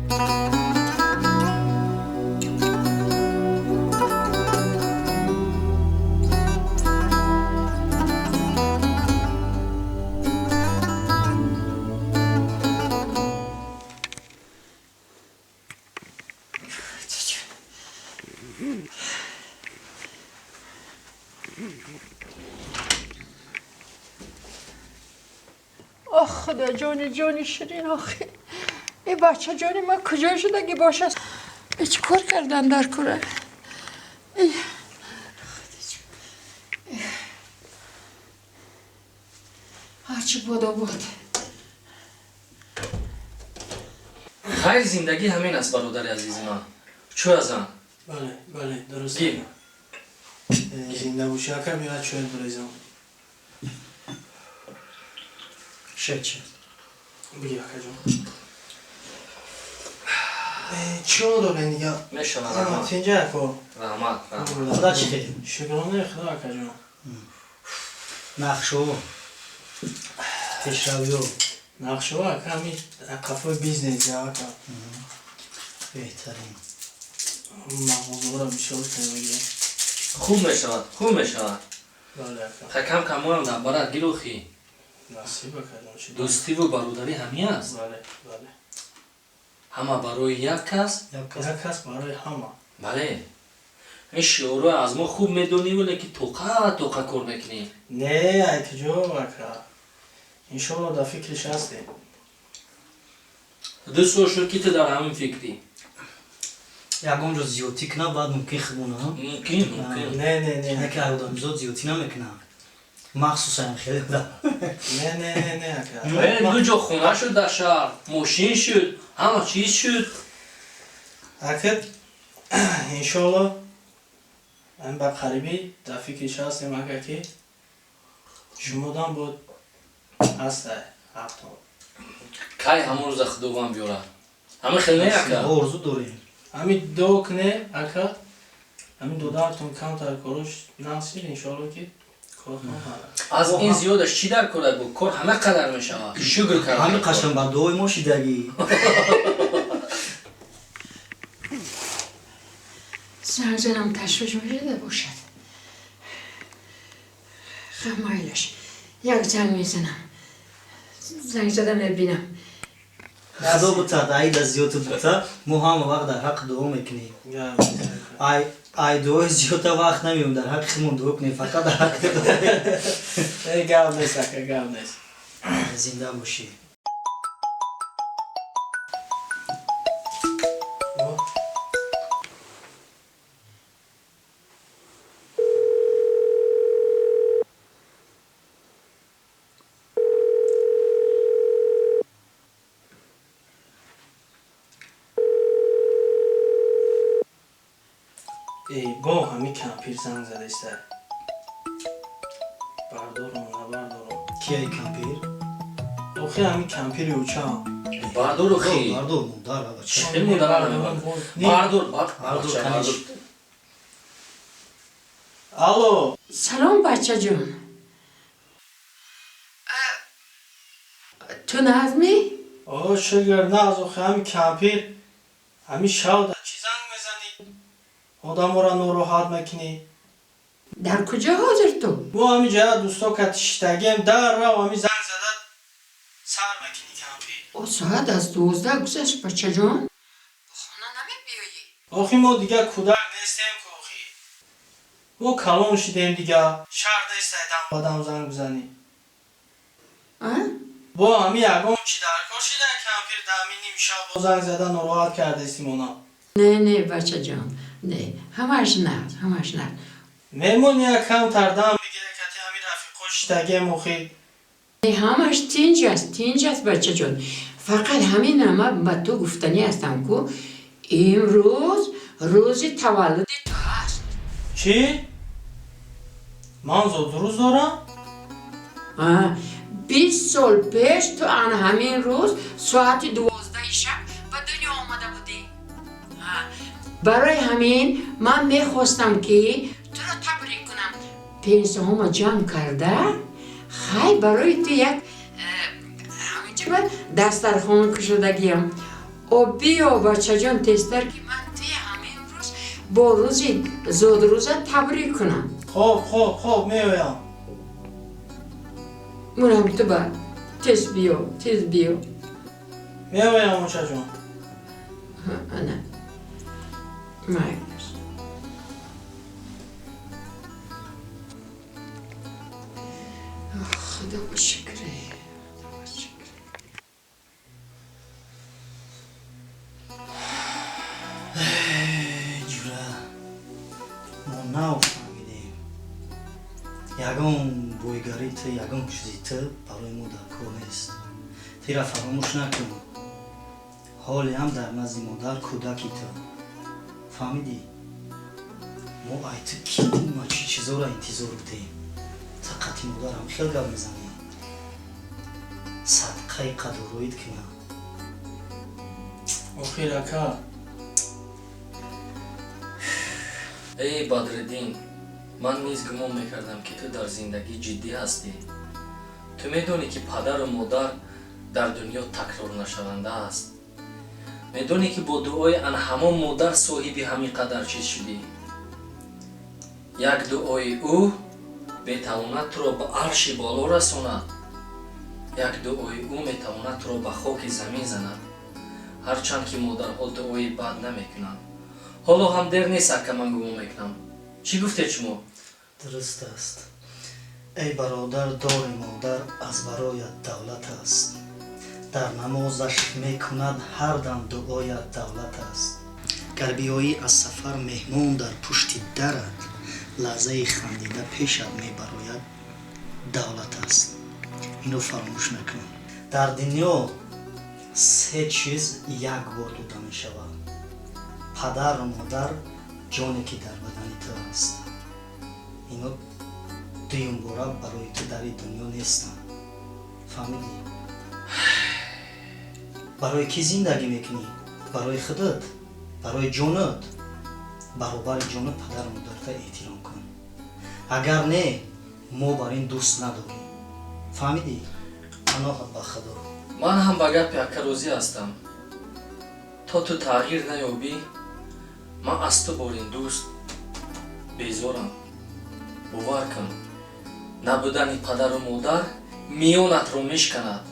آخ خدا جان، جان شیرین، آخه این بچه جان من کجا شده که باشه؟ چی کار کردن در کره؟ ای هرچی بود بود. Хайр, зиндагӣ ҳамин аст, бародари азизи ман. Чӯ азан. Бале, бале, дуруст. Гир. Зинда бошӣ, ака, биёяд чоят бирезам. Шед, шед. Бигир, акаҷон. Чӣ дорем дига? Мешавад, раҳмат. Тинҷа, ако. Раҳмат, раҳмат. Худа чӣ хел? Шукронаи худо, акаҷон. Нақшо, пешравиё? Нақшо, ака, ҳами қафои бизнес я, ака. Беҳтарин. Мағозаро бисёр кардагиям. Хуб мешавад, хуб мешавад. Бале, ака. Хай, кам кам моям дар барат гирохӣ. Насиб, акаҷон, чӣ. Дӯстиву бародарӣ ҳамин аст. Бале, бале. Ҳама барои як кас. Як кас. Як кас барои ҳама. Бале, ин шиорро аз мо хуб медонӣ, вале ки тоқа тоқа кор мекунӣ. Не, ай куҷо, ака, иншоалло, дар фикриш ҳастем. 2 сол шуд, ки ту дар ҳамин фикрӣ. Ягон ҷо зиёдтӣ кунад, баъд мумкин хубона. Мумкин, мумкин. Не, не, не. Яке одамизод зиёдтӣ намекунад, махсусан хеле одам. Не, не, не, не, ака. Ду ҷо хона шуд дар шаҳр, мошин шуд, ҳама чиз шуд. Ака, иншоалло, ам ба қарибӣ дар фикриш ҳастем, ака, ки шумодам буд ҳастай ҳақтон. Кай ҳамон рӯза худованд биёрад, ҳамин хел, не, ака? Орзу дорем. Ҳами дуо куне, ака, ҳамин додаратон камтар корош насиб, иншоалло, ки коротон ҳала. Аз ин зиёдаш чӣ дар кора буд? Кор ҳама қадар мешавад, шукр кард. Ҳами қашан ба дуои мо шидагӣ. Занг занам, ташвиш мешида бошад. Майлаш, як занг мезанам, занг зада мебинам. Худо бутад, аида зиёдту бута, мо ҳама вақт дар ҳаққ дуо мекунем. Ай дуои зиёда вақт намеём дар ҳаққи худмон дуо кунем, фақат дар ҳаққи дуо. Э, гап нест, ака, гап нест. Зинда бошӣ. О, эй, бо ҳами кампир занг задаиста. Бардорам, набардорам? Кияи кампир? Охи, ҳами кампири учам. Бардору хи. Бардор, модар, бача. Хел модарара мебарад. Бардор. Бардор, бача, каниш. бардор. Алло. Салом, бачаҷон, ту нағзмӣ? О, шукр, нағз. Охи, ҳами кампир, ҳами шавда чӣ занг мезанӣ, одаморо нороҳат мекунӣ? Дар куҷо ҳозир ту? Мо ҳами ҷая дӯсто кати шиштагием, дар рав ҳами занг зада сар мекунӣ, кампир. О, соат аз 12 гузашт, бачаҷон, ба хона намебиёӣ? Охи, мо дига кӯдак нестем ку, охи, мо калон шидем дига, шарт нестай дам ба дам занг бизанӣ. А? Бо ҳами ягон чӣ дар кор шида, кампир, да ҳами нимшаб бо занг зада нороҳат кардасти мона? Не, не, бачаҷон, не, ҳамаш нағз, ҳамаш нағз. Мемон як камтар дам бигире, кати ҳами рафиқо шиштагием, охи. Не, ҳамаш тинҷ аст, тинҷ аст, бачаҷон. Фақат ҳамин ама ба ту гуфтанӣ ҳастам, ку имрӯз рӯзи таваллуди ту ҳаст. Чӣ, ман зодрӯз дорам? А, 20 сол пеш ту ан ҳамин рӯз соати 12-и шаб ба дунё омада будӣ. А, барои ҳамин ман мехостам, ки туро табрик кунам. Пенсияҳома ҷамъ карда, хай, барои ту як ҳаминҷа ба дастархон кушодагиям. О биё, бачаҷон, тезтар, ки ман туи ҳамин рӯз бо рӯзи зодрӯзат табрик кунам. Хоб, хоб, хоб, меоям. Мурам ту ба, тез биё, тез биё. Меоям, очаҷон. Ана, майлаш. Худо шукре, Худо шукре. Ҷура, мо нафаҳмидем. Ягон бойгари ту, ягон чизи ту барои мо дар кор нест. Тира фаромӯш накун, ҳоле ҳам дар назди модар кӯдаки ту, фаҳмидӣ? Мо ай ту кидима чӣ чизоро интизор будем? Ту қати модарам хел гап мезанӣ. Садқаи қадуроид кунам. Охир, ака. Эй Бадриддин, ман низ гумон мекардам, ки ту дар зиндагӣ ҷиддӣ ҳастӣ. Ту медонӣ, ки падару модар дар дунё такрорнашаванда аст. Медонӣ, ки бо дуои ан ҳамон модар соҳиби ҳамин қадар чиз шудӣ. Як дуои ӯ метавонад туро ба арши боло расонад, як дуои ӯ метавонад туро ба хоки замин занад. Ҳарчанд ки модарҳо дуои бад намекунанд. Ҳоло ҳам дер нест, ака, ман гумон мекунам. Чӣ гуфтед шумо? Дуруст аст. Эй бародар, дори модар аз бароят давлат аст. Дар намозаш мекунад ҳар дам дуоят давлат аст. Гар биёӣ аз сафар, меҳмон дар пушти дарат лаҳзаи хандида пешат мебарояд давлат аст. Инро фаромӯш накун. Дар дунё се чиз як бор дода мешавад: падару модар, ҷоне ки дар бадани ту аст. Ино дуюмбора барои ту дар дунё нестанд, фаҳмидӣ? Барои кӣ зиндагӣ мекунӣ? Барои худат, барои ҷонат. Баробари ҷонат падару модарта эҳтиром кун. Агар не, мо бар ин дӯст надорем, фаҳмидӣ? Паноҳат ба Худо. Ман ҳам ба гапи ака розӣ ҳастам. То ту тағйир наёбӣ, ман аз ту борин дӯст безорам. Бовар кун, набудани падару модар миёнатро мешканад.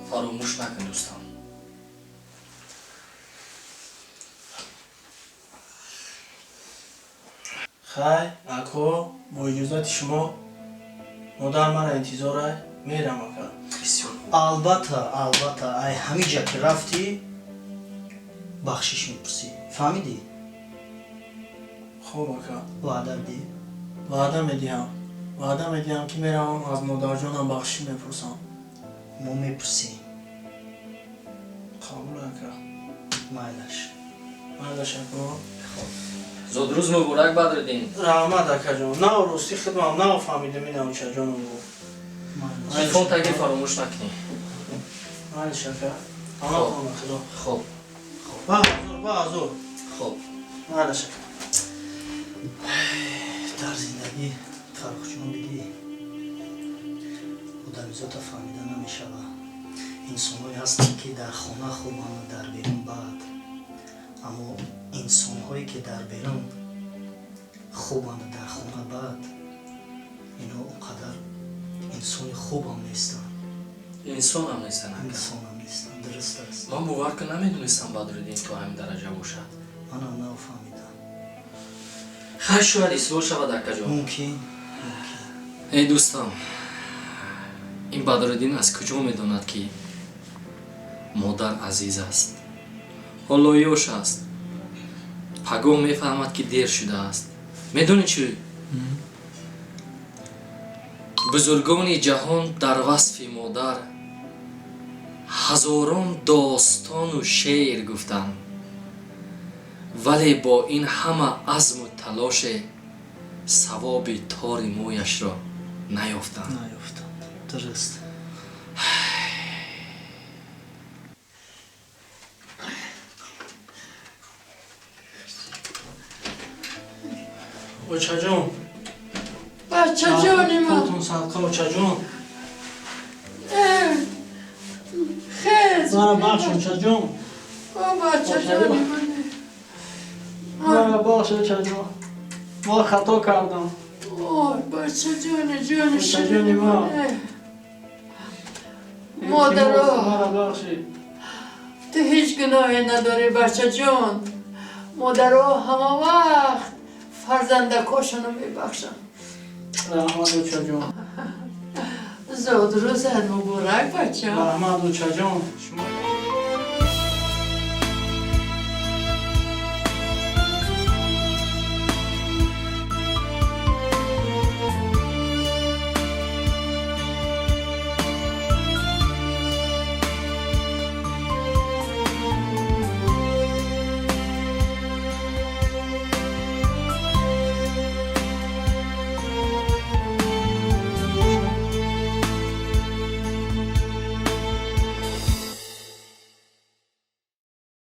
Фаромӯш накун, дӯстам. Хай, ако, бо иҷозати шумо, модар мара интизора, мерам, ака. Бисёр хуб. Албатта, албатта, ай ҳамин ҷа ки рафтӣ, бахшиш мепурсӣ, фаҳмидӣ? Хуб, ака. Ваъда бидӣ. Ваъда медиҳам, ваъда медиҳам, ки меравам, аз модарҷонам бахшиш мепурсам. Мо мепурсем. Қабул, ака. Майлаш. Майлаш, ако. Хоб. Зодрӯз муборак, Бадриддин. Раҳмат, акаҷон. Нав ростӣ хидмам нав фаҳмидам, ина очаҷоном гуфт. Телефон таги фаромӯш накунӣ. Майлаш, ака. Паноҳ Худо. Хоб. Ба ҳузур, ба ҳузур. Хоб. Майлаш, ака. Дар зиндагӣ, Фаррухҷон, дидӣ, одамизота фаҳмида намешавад. Инсонҳое ҳастанд, ки дар хона хубанд, дар берун бад, аммо инсонҳое, ки дар берун хубанд, дар хона бад, ино он қадар инсони хубам нестанд. Инсонам нестанд, ака. Инсонам нестанд, дуруст аст. Ман бовар кун, намедонистам, Бадриддин то ҳамин дараҷа бошад. Манам нафаҳмидам. Хай, шояд ислоҳ шавад, акаҷон. Мумкин, мумкин. Эй дӯстам, ин Бадриддин аз куҷо медонад, ки модар азиз аст? Ҳоло ёш аст, пагоҳ мефаҳмад, ки дер шудааст. Медонӣ чӣ? Бузургони ҷаҳон дар васфи модар ҳазорон достону шеър гуфтанд, вале бо ин ҳама азму талоше савоби тори мӯяшро наёфтанд. Наёфтанд, дуруст. Очаҷон. Бачаҷони ман. Потун садқа, очаҷон. Хез. Мара бахш, очаҷон. О, бачаҷони мане. Мара бахш, очаҷон. Ман хато кардам. Ой, бачаҷони ҷони. Бачаҷони ман. Модаро. Мара бахшед. Ту ҳеҷ гуноҳе надорӣ, бачаҷон. Модаро ҳама вақт фарзандакошонро мебахшанд. Раҳмат, очаҷон. Зодрӯзат муборак, бачам. Раҳмат, очаҷон. Шумо.